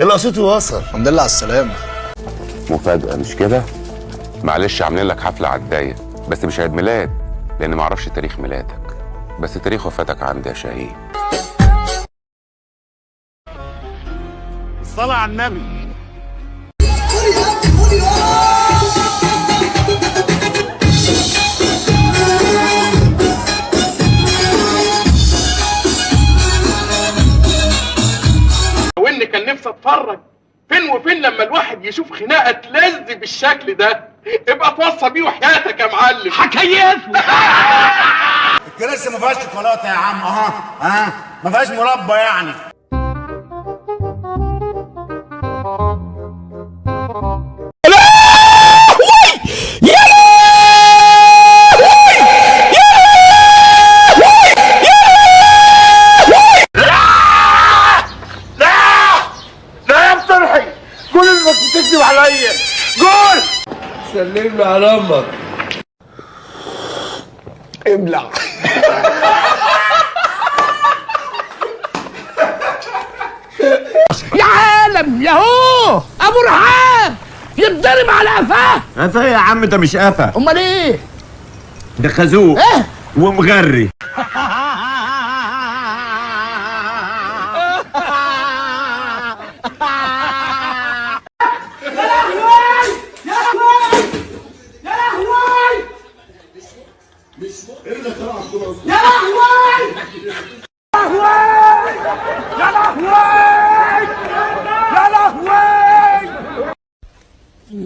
اللي صوته وصل. الحمد لله على السلامة. مفاجأة مش كده؟ معلش عاملين لك حفلة على الضيق، بس مش عيد ميلاد لأن معرفش تاريخ ميلادك، بس تاريخ وفاتك عندي يا شاهين. الصلاة على النبي. وان كان نفسي اتفرج فين وفين لما الواحد يشوف خناقه تلذ بالشكل ده. ابقى توصى بيه وحياتك يا معلم. حكيفه. الكراسي ما فيهاش شوكولاتة يا عم. ها ما فيهاش مربى يعني. لا يا بترحي، قول انك بتكذب عليا، قول. سلم لي على امك. ابلع. يا عالم ياهو ابو رحاب يتضرب على قفاه. قفا يا عم، ده مش قفا. امال ايه؟ ده خازوق. ايه؟ ومغري.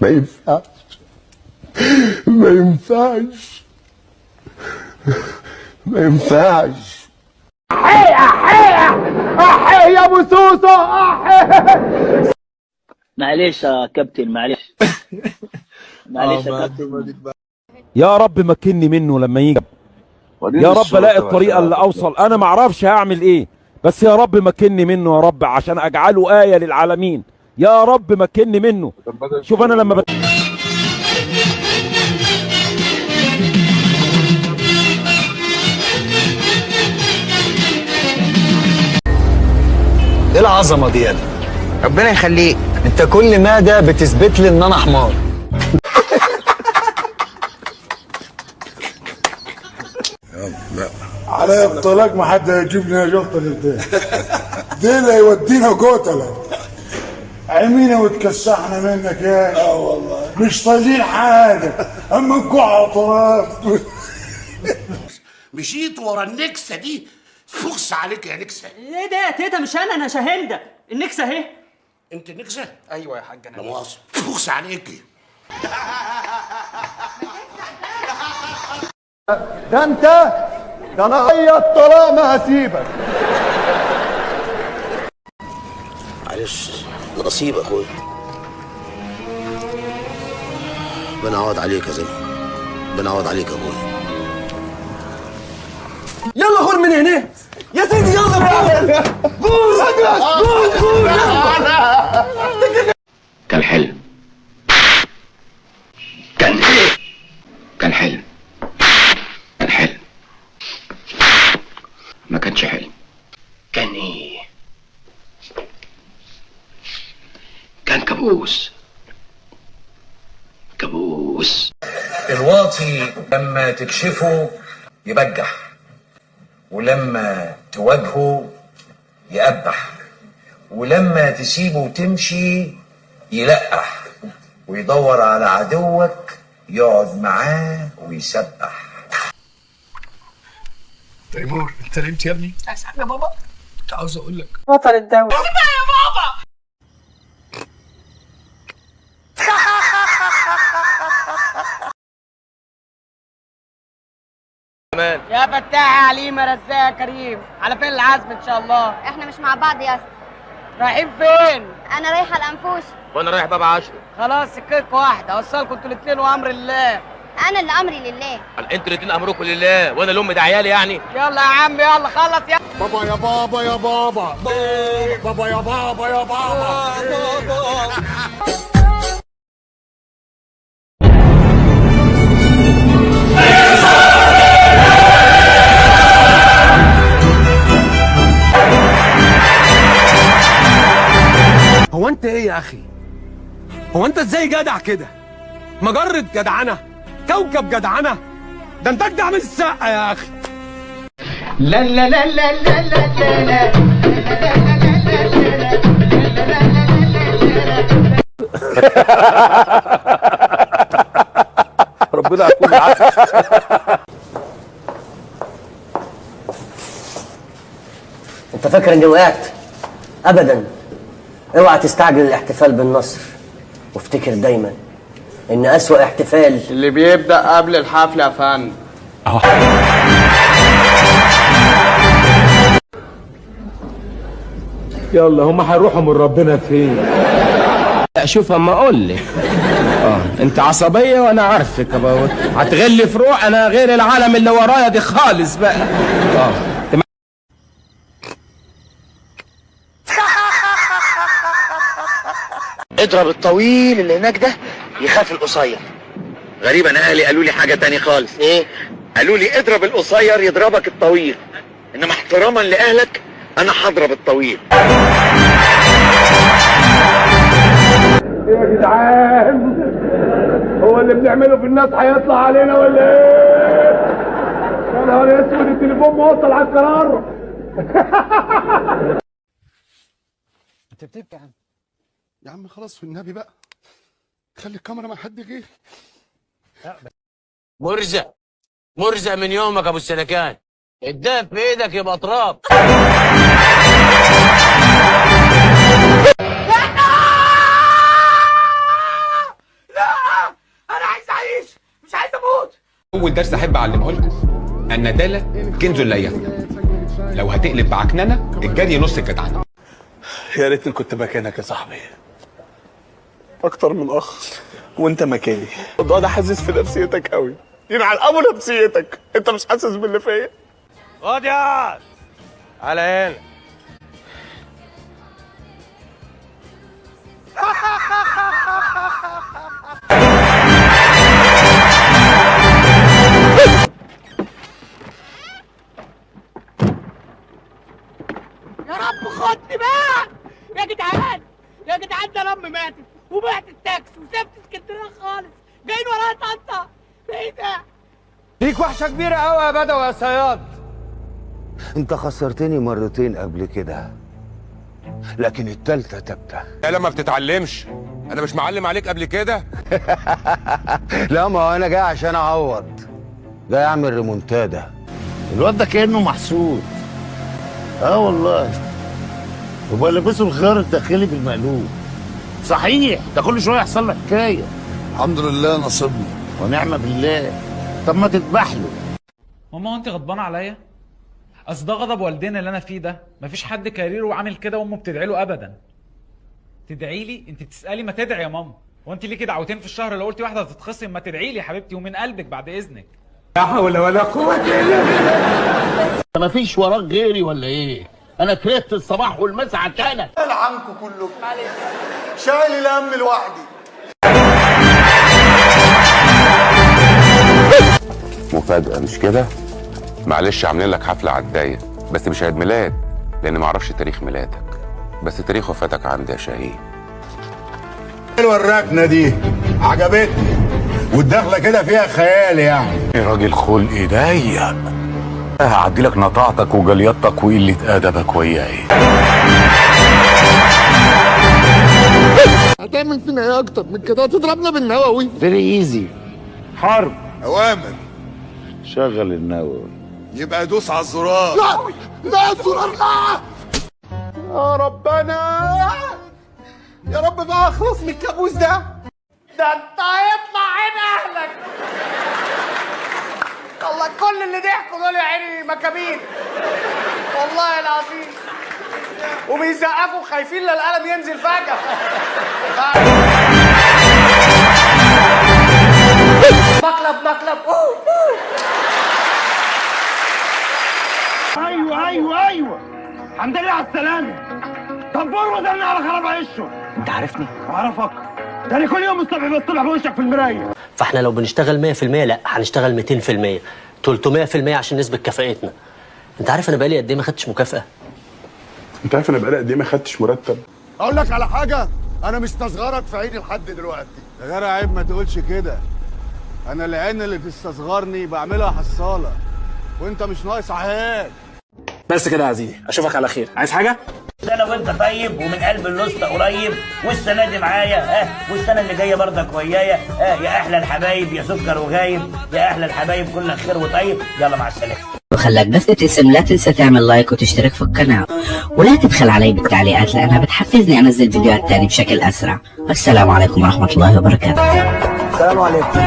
ما ينفعش، ما ينفعش، ما ينفعش. معلش يا كابتن، معلش معلش يا كابتن. يا رب مكني منه لما يجي، يا رب الاقي الطريقة اللي اوصل. انا ما اعرفش هعمل ايه، بس يا رب مكني منه يا رب، عشان اجعله ايه للعالمين. يا رب مكني منه. شوف انا لما ايه العظمة دي يا ربنا يخليك. انت كل ما ده بتثبت لي ان انا حمار. على الطلاق ما حد هيجيبني جلطة غير ده. ده اللي هيودينا قتلة. عمينا وتكسحنا منك يا. اه والله مش طايلين حاجة، اما نكوع تراب. مشيت ورا النكسه دي، فخس عليك يا نكسه. ايه ده يا تيتا؟ مش انا شاهندة النكسه اهي. انت نكسه؟ ايوه يا حاج انا. لا مؤاخذة، فخس عليكي. ده انت، ده انا اي الطلاق ما هسيبك. معلش نصيب يا اخويا، ربنا يعوض عليك يا زلمة، ربنا يعوض عليك يا ابويا. يلا غور من هنا يا سيدي، يلا بقى. غور غور غور. كان حلم. كان ايه؟ كان حلم. كان حلم. ما كانش حلم. كان ايه؟ كان كابوس. كابوس. الواطي لما تكشفه يبجح، ولما تواجهه يقبح، ولما تسيبه وتمشي يلقح، ويدور على عدوك يقعد معاه ويسبح. تيمور انت نمت يا ابني؟ عايز حاجة يا بابا؟ كنت عاوز اقول لك. بطل الدوري. يا فتاح يا عليم يا رزاق يا كريم، على فين العزم ان شاء الله؟ احنا مش مع بعض يا اسطى. رايحين فين؟ انا رايحة الانفوش. وانا رايح باب 10. خلاص سكتك واحدة، اوصلكم انتوا الاثنين وامر الله. انا اللي امري لله. انتوا الاثنين امركم لله، وانا الام ده عيالي يعني. يلا يا عم يلا خلص يا بابا يا بابا يا بابا، بابا يا بابا يا بابا. هو هو انت ايه يا اخي؟ هو انت ازاي جدع كده؟ مجرة جدعنة، كوكب جدعنة، ده انت اجدع من السقا يا اخي. لا لا لا لا لا لا لا. ربنا يكون معاك. انت فاكر اني وقعت؟ ابدا. اوعى تستعجل الاحتفال بالنصر، وافتكر دايما ان اسوأ احتفال اللي بيبدأ قبل الحفلة يا فندم. يلا هما هيروحوا من ربنا فين؟ شوف اما اقول لك، انت عصبية وانا عارفك، هتغلي في روح انا غير العالم اللي ورايا دي خالص بقى. اضرب الطويل اللي هناك ده يخاف القصير. غريبة، انا اهلي قالوا لي حاجة تاني خالص. ايه؟ قالوا لي اضرب القصير يضربك الطويل، انما احتراما لاهلك انا هضرب الطويل. ايه يا جدعان؟ هو اللي بنعمله في الناس هيطلع علينا ولا ايه؟ يا نهار اسود، التليفون موصل على القرار. انت بتبكي يا عم؟ يا عم خلاص والنبي بقى، خلي الكاميرا مع حد غيري. مرزق مرزق من يومك ابو السلكان، الدهب في ايدك يبقى تراب. انا عايز اعيش مش عايز اموت. اول درس احب اعلمه لكم، الندالة كنز لا يفنى. لو هتقلب بعكننة الجري نص الجدعنة. يا ريتني كنت مكانك يا صاحبي، اكتر من اخ وانت مكاني. الموضوع ده حاسس في نفسيتك قوي، ينعل ابو نفسيتك، انت مش حاسس باللي فيا. خد يا على هنا. يا رب خدني بقى يا جدعان، يا جدعان ده لم ماتت وبعت التاكسي وسبت اسكندرية خالص، جايين ورايا طنطا. ايه ده؟ ليك وحشة كبيرة قوي يا بدوي يا صياد. انت خسرتني مرتين قبل كده، لكن التالتة تابتة. لا لا ما بتتعلمش، انا مش معلم عليك قبل كده. لا ما هو انا جاي عشان اعوض، جاي اعمل ريمونتادا. الواد ده كانه محسود. والله وبقى لابسه الخيار الداخلي بالمقلوب. صحيح ده كل شوية يحصل لك حكاية. الحمد لله نصيبنا ونعمه بالله. طب ما تذبح له. ماما هو انت غضبانه عليا؟ اصل ده غضب والدينا اللي انا فيه ده، مفيش حد كاريره وعامل كده وامه بتدعي له ابدا. تدعي لي؟ انت بتسالي ما تدعي يا ماما. هو انت ليكي دعوتين في الشهر؟ لو قلتي واحدة هتتخصم. ما تدعي لي يا حبيبتي ومن قلبك بعد اذنك. لا حول ولا قوة الا بالله. ما فيش وراك غيري ولا ايه؟ انا كرهت الصباح والمساء عشانك. عنكم كلكم، شايل الهم لوحدي. مفاجأة مش كده؟ معلش عاملين لك حفلة على الضيق، بس مش عيد ميلاد لأن معرفش تاريخ ميلادك، بس تاريخ وفاتك عندي يا شاهين. حلوة الركنه دي، عجبتني، والدخله كده فيها خيال يعني. يا راجل خلقي ضيق، هعدي لك نطعتك وجليطتك وقلة ادبك وياي. هتعمل فينا ايه اكتر من كده؟ هتضربنا بالنووي. very easy. حرب اوامر. شغل النووي. يبقى دوس على الزرار. لا لا الزرار لا. يا ربنا يا رب بقى اخلص من الكابوس ده. ده انت هيطلع عين اهلك. والله كل اللي ضحكوا دول يا عيني مكابين والله العظيم، وبيزقفوا خايفين لا القلم ينزل فجأة. مقلب مقلب. أوه أوه. ايوه ايوه ايوه، الحمد لله على السلامة. طب ودرنا على خراب عشه. انت عارفني؟ اعرفك، ده انا كل يوم الصبح بصطبح بوشك في المراية. فاحنا لو بنشتغل 100% لا هنشتغل 200% 300% عشان نثبت كفاءتنا. انت عارف انا بقالي قد ايه ما خدتش مكافأة؟ انت عارف انا بقالي قد ايه ما خدتش مرتب؟ اقول لك على حاجة، انا مستصغرك في عيني لحد دلوقتي. يا جدع عيب ما تقولش كده، انا العين اللي بتستصغرني بعملها حصاله، وانت مش ناقص عهاد. بس كده يا عزيزي، اشوفك على خير. عايز حاجة؟ سنة وانت طيب ومن قلب اللوسته قريب، والسنة دي معايا والسنة اللي جاية برضك ويايا. يا احلى الحبايب يا سكر وغايب، يا احلى الحبايب كلك خير وطيب. يلا مع السلامة. وخلاك بس تبتسم، لا تنسى تعمل like وتشترك في القناة، ولا تبخل علي بالتعليقات لأنها بتحفزني أنزل فيديوهات تاني بشكل أسرع. والسلام عليكم ورحمة الله وبركاته. السلام عليكم.